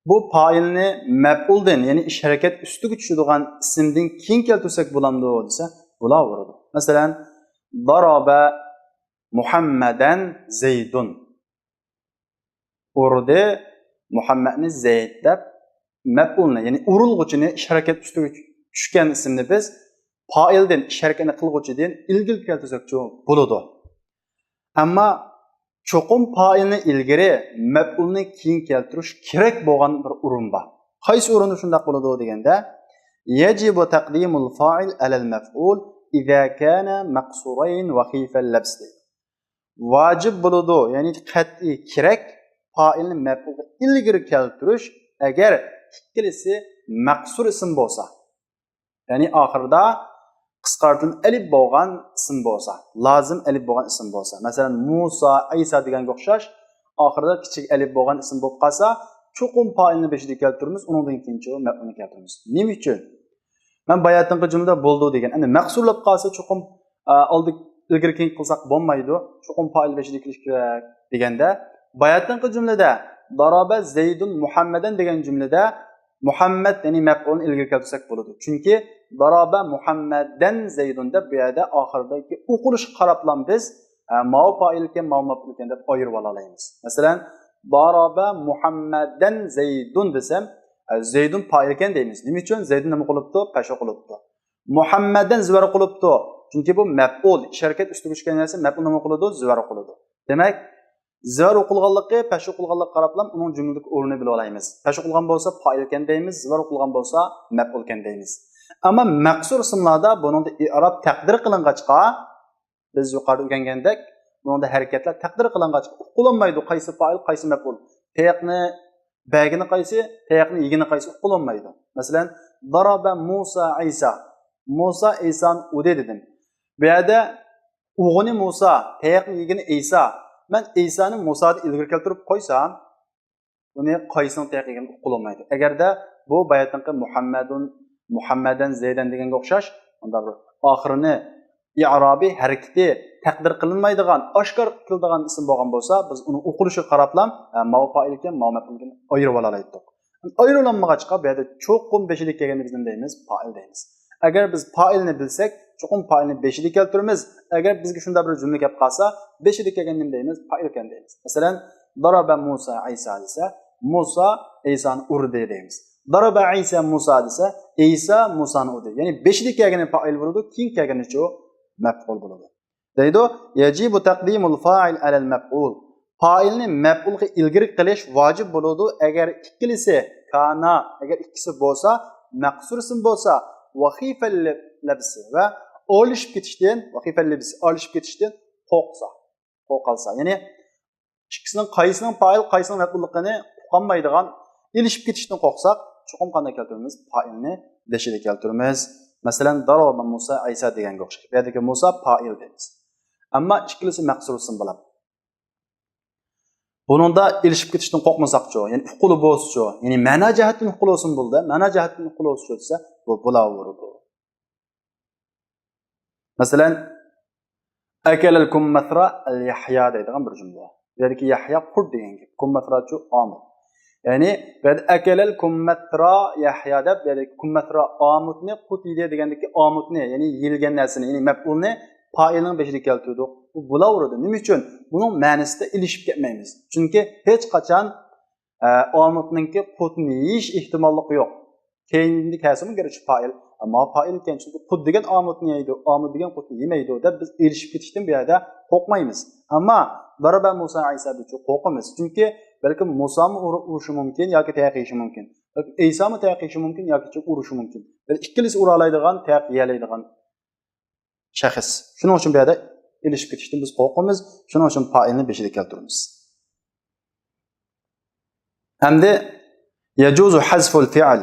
بۇ پائىلنى مەپئۇلدىن، يەنى ئىش ھەرىكەت ئۈستىگە چۈشىدىغان ئىسىمدىن كېيىن كەلتۈرسەك بولامدۇ دېسە، بولاۋېرىدۇ. مەسىلەن، ضرب محمدا زيد. ئۇردى مۇھەممەدنى زەيد دەپ مەپئۇلنى، يەنى ئۇرۇلغۇچىنى، ئىش ھەرىكەت ئۈستىگە چۈشكەن ئىسىمنى بىز پائىلدىن، ئىش ھەرىكەتنى قىلغۇچىدىن ئىلگىرى كەلتۈرسەكچۇ بولىدۇ. ئەمما چوقۇم پائىلنى ئىلگىرى، مەپئۇلنى كېيىن كەلتۈرۈش كېرەك بولغان بىر ئورۇن بار. قايسى ئورۇندا شۇنداق بولىدۇ دېگەندە، يجب تقديم الفاعل على المفعول إذا كان مقصورين وخفيف اللبس دەيدۇ. ۋاجىپ بولىدۇ، يەنى قەتئىي كېرەك، پائىلنى مەپئۇلغا ئىلگىرى كەلتۈرۈش، ئەگەر ئىككىلىسى مەقسۇر ئىسىم بولسا، يەنى ئاخىرىدا قىسقارتىلما ئەلىپ بولغان ئىسىم بولسا، لازىم ئەلىپ بولغان ئىسىم بولسا، مەسىلەن، مۇسا، ئەيسا دېگەنگە ئوخشاش، ئاخىرىدا كىچىك ئەلىپ بولغان ئىسىم بولۇپ قالسا، چوقۇم پائىلنى بېشىدا كەلتۈرىمىز، ئۇنىڭدىن كېيىنچۇ مەپئۇلنى كەلتۈرىمىز. نېمە ئۈچۈن؟ مەن باياتىنقى جۈملىدە بولىدۇ دېگەن. ئەمدى مەقسۇرلاپ قالسا چوقۇم، ئا، ئالدى ئىلگىرى كېيىن قىلساق بولمايدۇ. چوقۇم پائىل بېشىدا كېلىش كېرەك دېگەندە، باياتىنقى جۈملىدە ضرب زيد محمدا دېگەن جۈملىدە مۇھەممەد، يەنى مەپئۇلنى ئىلگىرى كەلتۈرسەك بولىدۇ. چۈنكى ضرب محمدا زيد دەپ بۇ يەردە ئاخىرىدىكى ئوقۇلۇشقا قاراپلا بىز، ئا، ماۋۇ پائىل ئىكەن، ماۋۇ مەپئۇل ئىكەن دەپ ئايرىۋالالايمىز. مەسىلەن، ضرب محمدا زيد دېسەم، ئا، زەيدۇن پائىل ئىكەن دەيمىز. نېمە ئۈچۈن؟ زەيدۇن نېمە قىلىپتۇ؟ پەش ئوقۇلۇپتۇ. مۇھەممەددىن زىۋەر قىلىپتۇ. چۈنكى بۇ مەپئۇل، ئىش ھەرىكەت ئۈستىگە چۈشكەن نەرسە مەپئۇل نېمە قىلىدۇ؟ زىۋەر قىلىدۇ. دېمەك، زىۋەر ئوقۇلغانلىقى، پەش ئوقۇلغانلىقىغا قاراپلا ئۇنىڭ جۈملىدىكى ئورنىنى بىلىۋالايمىز. پەش ئوقۇلغان بولسا پائىلكەن دەيمىز، زىۋەر ئوقۇلغان بولسا مەپئۇلكەن دەيمىز. ئەمما مەقسۇر ئىسىملاردا بۇنىڭدا ئىئراب تەقدىر قىلىنغاچقا، بىز يۇقىرىدا ئۆگەنگەندەك، بۇنىڭدا ھەرىكەتلەر تەقدىر قىلىنغاچقا، ئۇقۇلالمايدۇ قايسى پائىل، قايسى مەپئۇل. تەيياقنى بەرگىنى قايسى، تەيياقنى يېگىنى قايسى، ئۇقۇلالمايدۇ. مەسىلەن، ضرب موسى عيسى. موسا ئەيسانى ئۇردى دېدىم. بۇ يەردە ئۇرغىنى موسا، تەيياقنى يېگىنى ئەيسا. مەن ئەيسانى موسادىن ئىلگىرى كەلتۈرۈپ قويسام، بۇنى قايسىنىڭ تەيياق يېگىنى ئۇقۇلالمايدۇ. ئەگەردە بۇ باياتىنقى مۇھەممەدۇن، مۇھەممەدەن زەيدەن دېگەنگە ئوخشاش، ئۇنداق بىر ئاخىرىنى ئىئرابى، ھەرىكىتى تەقدىر قىلىنمايدىغان، ئاشكارا قىلىدىغان ئىسىم بولغان بولسا، بىز ئۇنىڭ ئوقۇلۇشىغا قاراپلا، ھە، ماۋۇ پائىل ئىكەن، ماۋۇ مەپئۇل ئىكەن ئايرىۋالالايتتۇق. ئايرىۋالالمىغاچقا، بۇ يەردە چوقۇم بېشىدا كەلگەننى بىز نېمە دەيمىز؟ پائىل دەيمىز. ئەگەر بىز پائىلنى بىلسەك، چوقۇم پائىلنى بېشىدا كەلتۈرىمىز. ئەگەر بىزگە شۇنداق بىر جۈملە كەپ قالسا، بېشىدا كەلگەننى نېمە دەيمىز؟ پائىلكەن دەيمىز. مەسىلەن، ضرب موسى عيسى دېسە، موسا ئەيسانى ئۇردى دەيمىز. ضرب عيسى موسى دېسە، ئەيسا موسانى ئۇردى. يەنى بېشىدا كەلگىنى پائىل بولىدۇ، كېيىن كەلگىنىچۇ مەپئۇل بولىدۇ. دەيدۇ، يجب تقديم الفاعل على المفعول. پائىلنى مەپئۇلغا ئىلگىرى قىلىش ۋاجىپ بولىدۇ، ئەگەر ئىككىلىسى، كانا، ئەگەر ئىككىسى بولسا، مەقسۇر ئىسىم بولسا، وخفيف اللبس ۋە ئارىلىشىپ كېتىشتىن، وخفيف اللبس ئارىلىشىپ كېتىشتىن قورقسا، قورقالسا. يەنى ئىككىسىنىڭ قايسىنىڭ پائىل، قايسىنىڭ مەپئۇللۇقىنى ئۇقالمايدىغان، ئېلىشىپ كېتىشتىن قورقساق، چوقۇم قانداق كەلتۈرىمىز؟ پائىلنى بېشىدا كەلتۈرىمىز. مەسىلەن، ضرب موسى عيسى دېگەنگە ئوخشاش. بۇ يەردىكى موسا پائىل دەيمىز. ئەمما ئىككىلىسى مەقسۇر ئىسىم بولىدۇ. بۇنىڭدا ئېلىشىپ كېتىشتىن قورقمىساقچۇ؟ يەنى ئۇققىلى بولسىچۇ؟ يەنى مەنا جەھەتتىن ئۇققىلى بولسۇن بولدى. مەنا جەھەتتىن ئۇققىلى بولسىچۇ دېسە، بۇ بولاۋېرىدۇ. مەسىلەن، أكل الكمثرى اليحيى دەيدىغان بىر جۈملە. بۇ يەردىكى يەھيا قۇرت دېگەن گەپ. كمثرىچۇ ئامۇت. يەنى بۇ يەردە أكل الكمثرى يحيى دەپ، بۇ يەردىكى كمثرى ئامۇتنى، قۇرت يېدى دېگەندىكى ئامۇتنى، يەنى يېيىلگەن نەرسىنى، يەنى مەپئۇلنى پائىلنىڭ بېشىدا كەلتۈردۇق. بۇ بولاۋېرىدۇ. نېمە ئۈچۈن؟ بۇنىڭ مەنىسىدە ئېلىشىپ كەتمەيمىز. چۈنكى ھېچقاچان، ئە، ئامۇتنىڭكى قۇرتنى يېيىش ئېھتىماللىقى يوق. كەينىدىن كەلسىمۇ گەرچە پائىل، ما پائىل ئىكەن، چۈنكى قۇت دېگەن ئامۇتنى يەيدۇ، ئامۇت دېگەن قۇتنى يېمەيدۇ دەپ بىز ئېلىشىپ كېتىشتىن بۇ يەردە قورقمايمىز. ئەمما ضرب موسى عيسى دېسە قورقىمىز. چۈنكى بەلكىم مۇسامۇ ئۇر-، ئۇرۇشى مۇمكىن ياكى تاياق يېيىشى مۇمكىن. بەلكىم ئەيسامۇ تاياق يېيىشى مۇمكىن ياكى ئۇرۇشى مۇمكىن. بەلكى ئىككىلىسى ئۇرالايدىغان، تاياق يېيەلەيدىغان شەخس. شۇنىڭ ئۈچۈن بۇ يەردە ئېلىشىپ كېتىشتىن بىز قورقىمىز. شۇنىڭ ئۈچۈن پائىلنى بېشىدا كەلتۈرىمىز. ئەمدى يجوز حذف الفعل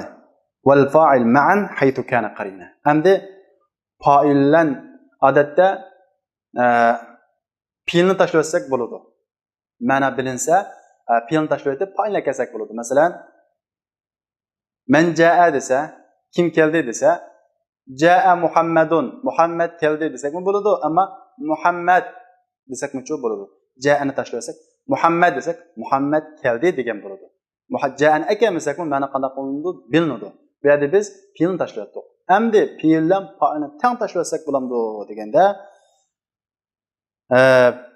والفاعل معا حيث كان قرينة. ئەمدى پائىل بىلەن ئادەتتە، ئە، پېئىلنى تاشلىۋەتسەك بولىدۇ. مەنا بىلىنسە، ئە، پېئىلنى تاشلىۋېتىپ، پائىلنى ئەكەلسەك بولىدۇ. مەسىلەن، مەن جائە دېسە، كىم كەلدى دېسە، جائە مۇھەممەدۇن، مۇھەممەد كەلدى دېسەكمۇ بولىدۇ، ئەمما مۇھەممەد دېسەكمۇچۇ بولىدۇ. جائەنى تاشلىۋەتسەك، مۇھەممەد دېسەك، مۇھەممەد كەلدى دېگەن بولىدۇ. مۇھە-، جائەنى ئەكەلمىسەكمۇ مەنا قانداق بولىدۇ؟ بىلىنىدۇ. بۇ يەردە بىز پېئىلنى تاشلىۋەتتۇق. ئەمدى پېئىل بىلەن پائىلنى تەڭ تاشلىۋەتسەك بولامدۇ دېگەندە، ئە،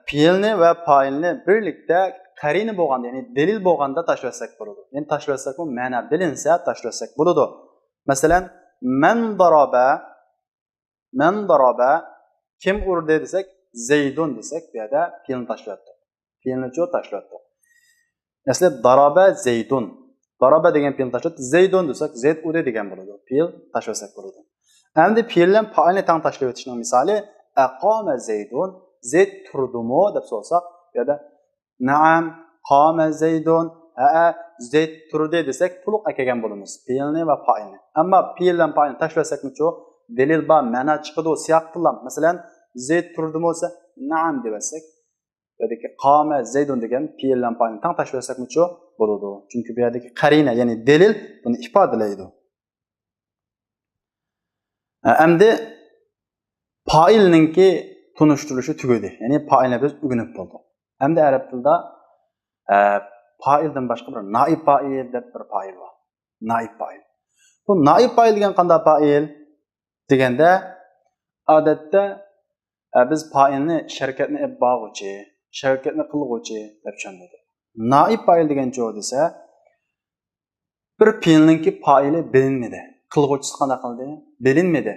پېئىلنى ۋە پائىلنى بىرلىكتە قەرىنە بولغاندا، يەنى دەلىل بولغاندا تاشلىۋەتسەك بولىدۇ. يەنى تاشلىۋەتسەكمۇ مەنا بىلىنسە تاشلىۋەتسەك بولىدۇ. مەسىلەن، مەن دارابە، مەن دارابە، كىم ئۇردى دېسەك، زەيدۇن دېسەك، بۇ يەردە پېئىلنى تاشلىۋەتتۇق. پېئىلنىچۇ تاشلىۋەتتۇق. ئەسلى دارابە زەيدۇن. دارابە دېگەن پېئىلنى تاشلىۋەتتۇق. زەيدۇن دېسەك، زەيد ئۇردى دېگەن بولىدۇ. پېئىل تاشلىۋەتسەك بولىدۇ. ئەمدى پېئىل بىلەن پائىلنى تەڭ تاشلىۋېتىشنىڭ مىسالى، ئەقامە زەيدۇن، زەيد تۇردىمۇ دەپ سورىساق، بۇ يەردە نەئەم، قامە زەيدۇن، ھەئە، زەيد تۇردى دېسەك، تولۇق ئەكەلگەن بولىمىز پېئىلنى ۋە پائىلنى. ئەمما پېئىل بىلەن پائىلنى تاشلىۋەتسەكمۇچۇ، دەلىل بار، مەنا چىقىدۇ سىياقتىنلا. مەسىلەن، زەيد تۇردىمۇ دېسە، نەئەم دېۋەتسەك، بۇ يەردىكى قامە زەيدۇن دېگەن پېئىل بىلەن پائىلنى تەڭ تاشلىۋەتسەكمۇچۇ بولىدۇ. چۈنكى بۇ يەردىكى قەرىنە، يەنى دەلىل بۇنى ئىپادىلەيدۇ. ئە، ئەمدى پائىلنىڭكى تونۇشتۇرۇلۇشى تۈگىدى. يەنى پائىلنى بىز ئۆگىنىپ بولدۇق. ئەمدى ئەرەب تىلىدا، ئە، پائىلدىن باشقا بىر نائىب پائىل دەپ بىر پائىل بار. نائىب پائىل. بۇ نائىب پائىل دېگەن قانداق پائىل دېگەندە، ئادەتتە، ئە، بىز پائىلنى شەرىكەتنى ئېلىپ بارغۇچى، شەرىكەتنى قىلغۇچى دەپ چۈشەندۈردۇق. نائىب پائىل دېگەنچۇ دېسە، بىر پېئىلنىڭكى پائىلى بىلىنمىدى. قىلغۇچىسى قانداق قىلدى؟ بىلىنمىدى.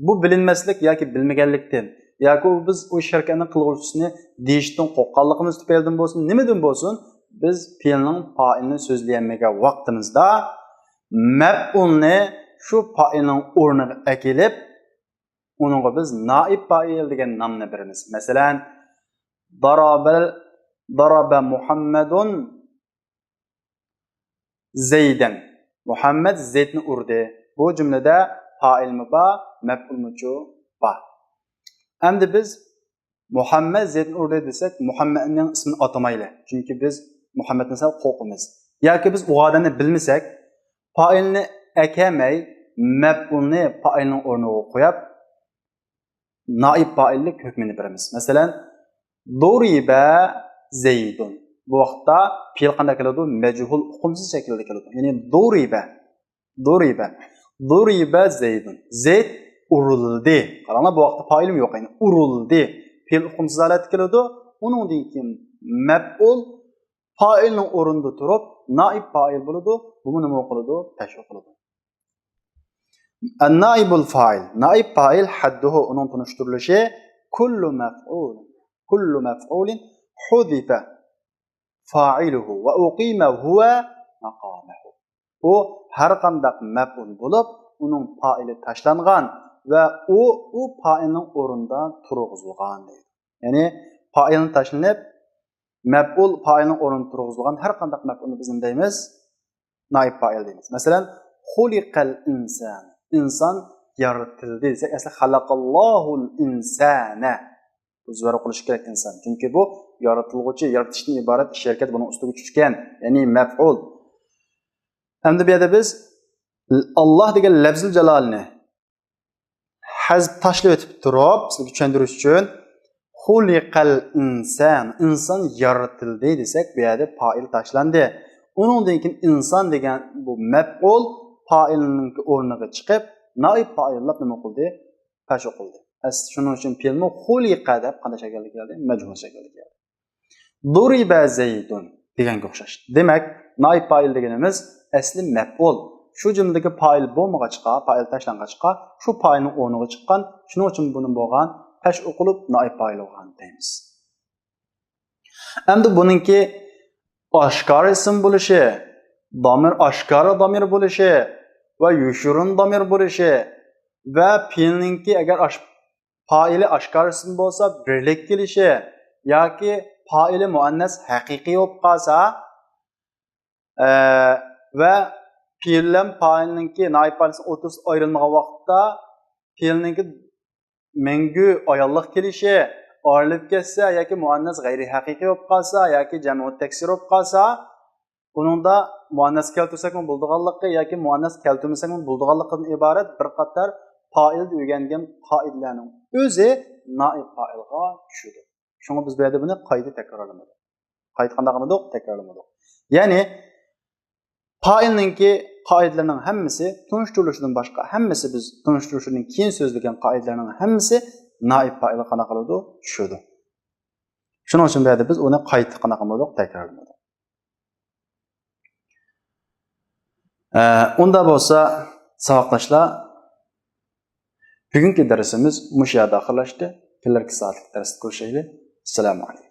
بۇ بىلىنمەسلىك ياكى بىلمىگەنلىكتىن، ياكى بۇ بىز ئۇ شەرىكەتنىڭ قىلغۇچىسىنى دېيىشتىن قورققانلىقىمىز تۈپەيلىدىن بولسۇن، نېمىدىن بولسۇن، بىز پېئىلنىڭ پائىلىنى سۆزلىيەلمىگەن ۋاقتىمىزدا مەپئۇلنى شۇ پائىلنىڭ ئورنىغا ئەكېلىپ، ئۇنىڭغا بىز نائىب پائىل دېگەن نامنى بېرىمىز. مەسىلەن، ضرب، ضرب محمد زيدا. مۇھەممەد زەيدنى ئۇردى. بۇ جۈملىدە پائىلمۇ بار، مەپئۇلمۇچۇ بار. ئەمدى بىز مۇھەممەد زەيدنى ئۇردى دېسەك، مۇھەممەدنىڭ ئىسمىنى ئاتىمايلى. چۈنكى بىز مۇھەممەدتىن سەل قورقىمىز. ياكى بىز ئۇ ئادەمنى بىلمىسەك، پائىلنى ئەكەلمەي، مەپئۇلنى پائىلنىڭ ئورنىغا قويۇپ، نائىب پائىللىق ھۆكمىنى بېرىمىز. مەسىلەن، ضرب زيد. بۇ ۋاقىتتا پېئىل قانداق كېلىدۇ؟ مەجھۇل، ئۇقۇمسىز شەكىلدە كېلىدۇ. يەنى ضرب. ضرب. ضرب زيد. زەيد ئۇرۇلدى. قاراڭلار، بۇ ۋاقىتتا پائىلمۇ يوق، يەنى ئۇرۇلدى. پېئىل ئۇقۇمسىز ھالەتتە كېلىدۇ. ئۇنىڭدىن كېيىن مەپئۇل پائىلنىڭ ئورنىدا تۇرۇپ، نائىب پائىل بولىدۇ. بۇمۇ نېمە ئوقۇلىدۇ؟ پەش ئوقۇلىدۇ. النائب الفاعل. نائىب پائىل، حده، ئۇنىڭ تونۇشتۇرۇلۇشى، كل مفعول، كل مفعول حذف فاعله وأقيم هو مقامه. ئۇ ھەر قانداق مەپئۇل بولۇپ، ئۇنىڭ پائىلى تاشلانغان ۋە ئۇ، ئۇ پائىلنىڭ ئورنىدا تۇرغۇزۇلغان دەيدۇ. يەنى پائىلنى تاشلىنىپ، مەپئۇل پائىلنىڭ ئورنىدا تۇرغۇزۇلغان ھەر قانداق مەپئۇلنى بىز نېمە دەيمىز؟ نائىب پائىل دەيمىز. مەسىلەن، خۇلىقەل ئىنسان. ئىنسان يارىتىلدى دېسەك، ئەسلى خەلەقەللاھۇل ئىنسانە. بۇ زۆرۈر قىلىش كېرەك ئىنسان. چۈنكى بۇ يارىتىلغۇچى، يارىتىشتىن ئىبارەت ئىش ھەرىكەت بۇنىڭ ئۈستىگە چۈشكەن. يەنى مەپئۇل. ئەمدى بۇ يەردە بىز ئاللاھ دېگەن لەپزىل جالالىنى ھەزپ تاشلىۋېتىپ تۇرۇپ، سىزگە چۈشەندۈرۈش ئۈچۈن، خۇلىقەل ئىنسان، ئىنسان يارىتىلدى دېسەك، بۇ يەردە پائىل تاشلاندى. ئۇنىڭدىن كېيىن ئىنسان دېگەن بۇ مەپئۇل پائىلنىڭ ئورنىغا چىقىپ، نائىب پائىللاپ نېمە قىلدى؟ پەش ئوقۇلدى. ئەس-، شۇنىڭ ئۈچۈن پېئىلمۇ خۇلىقە دەپ قانداق شەكىلدە كەلدى؟ مەجھۇل شەكىلدە كەلدى. ضرب زيد دېگەنگە ئوخشاش. دېمەك، نائىب پائىل دېگىنىمىز ئەسلى مەپئۇل. شۇ جۈملىدىكى پائىل بولمىغاچقا، پائىل تاشلانغاچقا، شۇ پائىلنىڭ ئورنىغا چىققان، شۇنىڭ ئۈچۈن بۇنى بولغان پەش ئوقۇلۇپ، نائىب پائىل بولغان دەيمىز. ئەمدى بۇنىڭكى ئاشكارا ئىسىم بولۇشى، دامىر ئاشكارا دامىر بولۇشى ۋە يوشۇرۇن دامىر بولۇشى ۋە پېئىلنىڭكى ئەگەر ئاش-، پائىلى ئاشكارا ئىسىم بولسا بىرلىك كېلىشى ياكى پائىلى مۇئەننەس ھەقىقىي بولۇپ قالسا، ئە، ۋە پېئىل بىلەن پائىلنىڭكى نائىب پائىلسى ئوتتۇرىسى ئايرىلمىغان ۋاقىتتا پېئىلنىڭكى مەڭگۈ ئاياللىق كېلىشى، ئايرىلىپ كەتسە ياكى مۇئەننەس غەيرىي ھەقىقىي بولۇپ قالسا ياكى جەمئۇ تەكسىر بولۇپ قالسا، ئۇنىڭدا مۇئەننەس كەلتۈرسەكمۇ بولىدىغانلىقى ياكى مۇئەننەس كەلتۈرمىسەكمۇ بولىدىغانلىقىدىن ئىبارەت بىر قاتار پائىلدا ئۆگەنگەن قائىدىلەرنىڭ ئۆزى نائىب پائىلغا چۈشىدۇ. شۇڭا بىز بۇ يەردە بۇنى قايتا تەكرارلىمىدۇق. قايتا قانداق قىلمىدۇق؟ تەكرارلىمىدۇق. يەنى پائىلنىڭكى قائىدىلىرىنىڭ ھەممىسى تونۇشتۇرۇلۇشىدىن باشقا، ھەممىسى بىز تونۇشتۇرۇلۇشىدىن كېيىن سۆزلىگەن قائىدىلەرنىڭ ھەممىسى نائىب پائىلغا قانداق قىلىدۇ؟ چۈشىدۇ. شۇنىڭ ئۈچۈن بۇ يەردە بىز ئۇنى قايتا قانداق قىلمىدۇق؟ تەكرارلىمىدۇق. ئە، ئۇندا بولسا ساۋاقداشلار، بۈگۈنكى دەرسىمىز مۇشۇ يەردە ئاخىرلاشتى. كېلەركى سائەتلىك دەرستە كۆرۈشەيلى. ئەسسالامۇ ئەلەيكۇم.